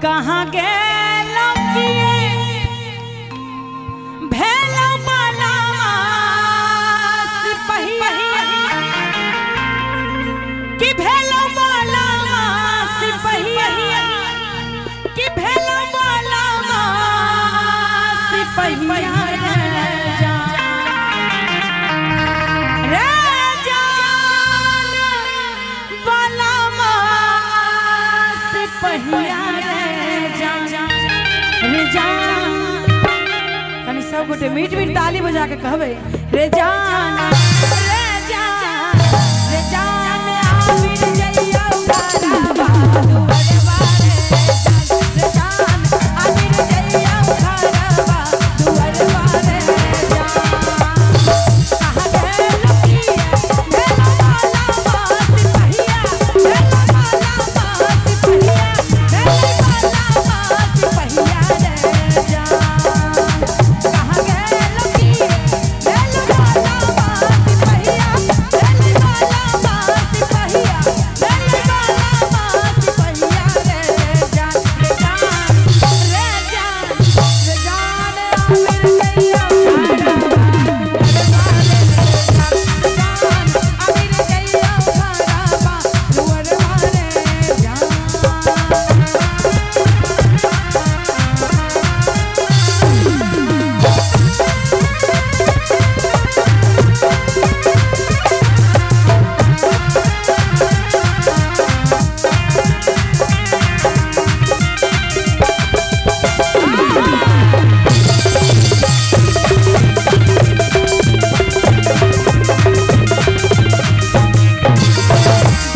कहाँ गेलौ किए भेलौ बलमा सिपहिया कि भेलौ बलमा सिपहिया कि भेलौ बलमा सिपहिया रे जान बलमा सिपहिया रे जान। कनी सब गोटे मीठ मीठ ताली बजा के कहबे रे जान रे जान रे जान आबिर जइया उधारा दुअर बारे रे जान आबिर जइया उधारा दुअर बारे जान। कहाँ गेलौ किए भेलौ बलमा सिपहिया भेलौ बलमा सिपहिया भेलौ बलमा सिपहिया रे जान। कहाँ गेलौ किए भेलौ बलमा सिपहिया भेलौ बलमा सिपहिया भेलौ बलमा सिपहिया रे जान रे जान रे जान रे जान आबिर जइया उधारा दुअर बारे रे जान आबिर जइया उधारा दुअर बारे जान।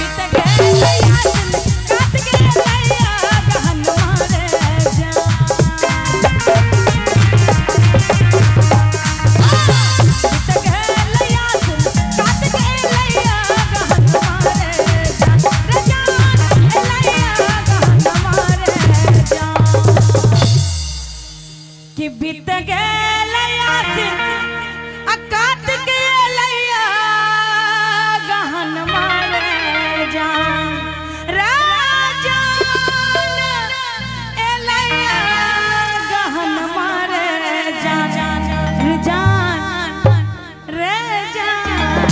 बीत गेलै आसिन काट गेलै गहनमा रे जान। बीत गेलै आसिन काट गेलै गहनमा रे जान रे जान एलैया गहनमा रे जान। कि बीत गेलै आसिन आ काट गेलैया गहनमा रे जान रे जान एलैया गहनमा रे जान रे जान रे जान।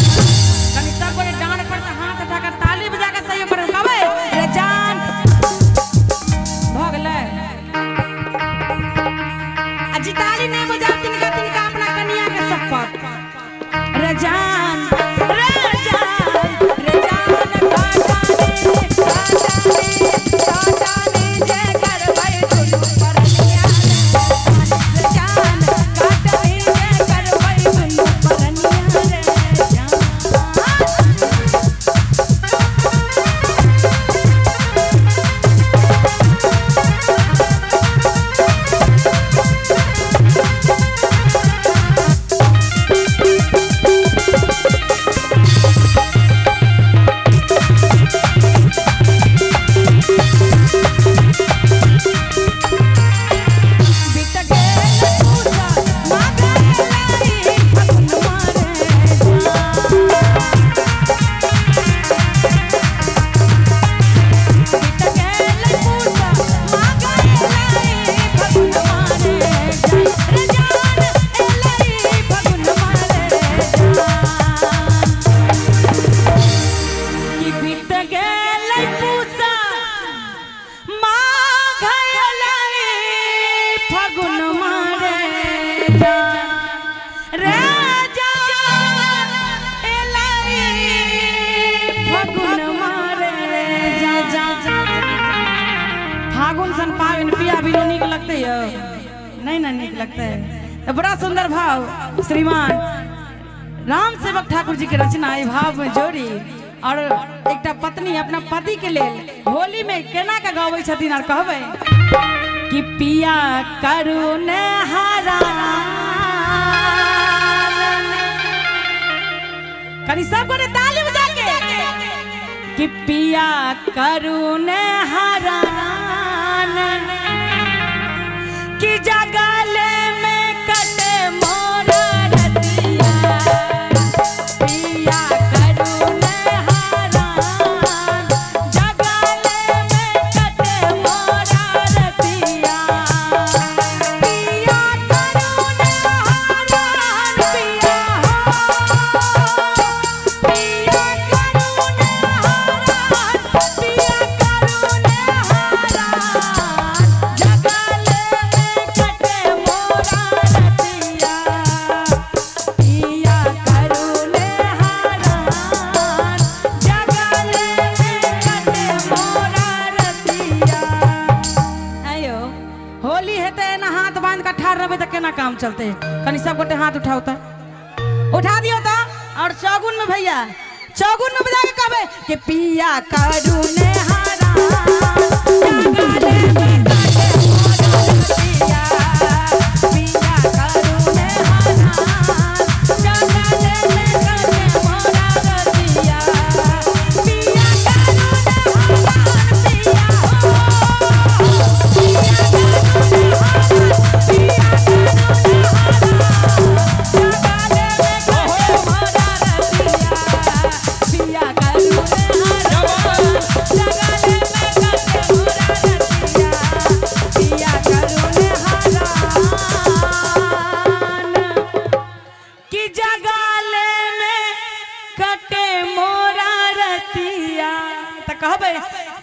कनी सब गोटे डाँड़ पर से हाथ उठा कर ताली बजा के सहयोग करब कहबै रे जान। भऽ गेलै आ जी ताली नहि बजाब तिनका तिनका अपना कनिया के शपथ रे जान रे जान रे जान काटाने काटाने काटाने जे करबै दुनू परनिया रे जान काटाने जे करबै दुनू परनिया रे जान। बीत गेल पूसा माघ एलै फगुनमा रे जान। बीत गेल पूसा माघ एलै फगुनमा रे जान रे जान एलै फगुनमा रे जान। कि बीत गेल पूसा माघ एलै फगुनमा रे जान रे जान एलै फगुनमा रे जान। फागुन सन पावन पिया बिनु नीक लगते यौ नहीं ना नीक लगते। तो बड़ा सुंदर भाव श्रीमान राम सेवक ठाकुर जी के रचना एहि भाव में जोड़ी और एकटा पत्नी अपना पति के लेल होली में केना के गाबै छथिन और कहबै कि पिया करुण हरा कनी सब गोटे ताली बजा के कि पिया करुण हरा कि जगले में कटे मोर रतिया पिया करुण हरा जगले में कटे मोर हेतै एना हाथ बांध के ठाढ़ रहबै तऽ केना काम चलतै? कनी सब गोटे हाथ उठाउ तऽ, उठा दियौ तऽ। और चौगुन में भैया, चौगुन में बजा के कहबै कि पिया करुने हारा जगाले में काटे मोरा रतिया, पिया करुने हारा जगाले में काटे मोरा रतिया, पिया करुने हारा पिया हो, पिया करुने हारा, पिया करुने हारा जगाले में काटे मोरा रतिया, पिया करुने हारा जगाले में काटे मोरा रतिया, पिया करुने हारा। कि जगाले में कटे मोरा रतिया, त कहबै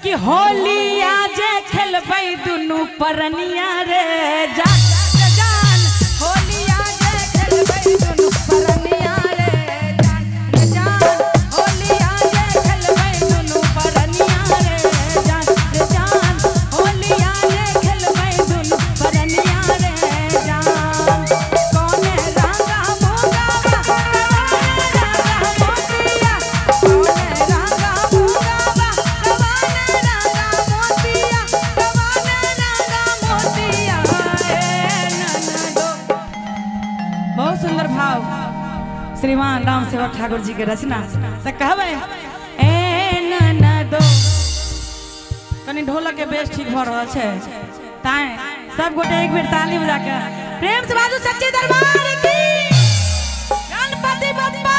कि होलिया जे खेलबै दुनू परनिया रे जान, जान होलिया जे खेलबै दुनू परनिया रे जान, जान होलिया जे खेलबै दुनू परनिया रे जान, जान होलिया जे खेलबै दुनू परनिया रे जान। कोने रंगा मोगावा कवाने रंगा मोतिया, कोने रंगा मोगावा कवाने रंगा मोतिया, कवाने रंगा मोतिया ए ननदो। बहुत सुंदर भाव श्रीमान राम सेवक ठाकुर जी के रचना। तऽ कहबै ए ननदो, कनी ढोलक के बेस ठीक भऽ रहल छै, तैं सब गोटे एक बेर ताली बजा के प्रेम से बाजू सच्चे दरबार की। गणपति बप्पा,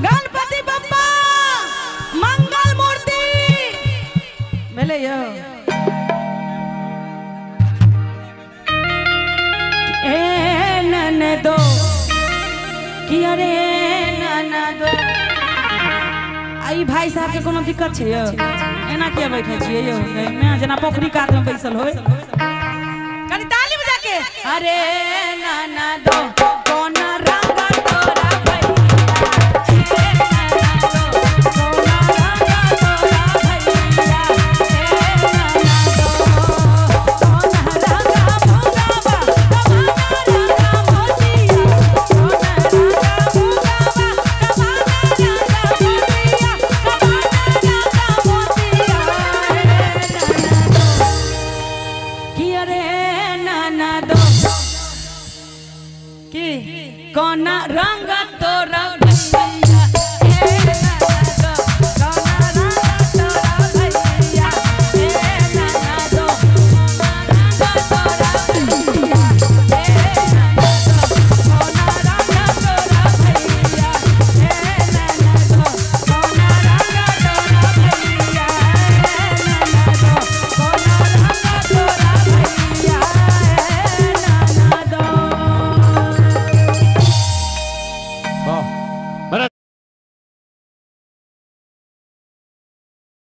गणपति बप्पा, मंगल मूर्ति भेलै यौ। ए ननदो, कि अरे ननदो, आई भाई साहब के कोनो दिक्कत छै यौ? एना किया बैठल छियै यौ? एहिमे जेना पोखरी कात में बैसल होय। कनी ताली बजा के अरे ननदो कोना रंग तोरा भैया, ए ननदो कोना रंग तोरा भैया, ए ननदो कोना रंग भोगावा कवाना रंग मोतिया, कोना रंग भोगावा कवाना रंग मोतिया, कवाना रंग मोतिया ए ननदो, कि अरे ननदो कि कोना रंग तोरा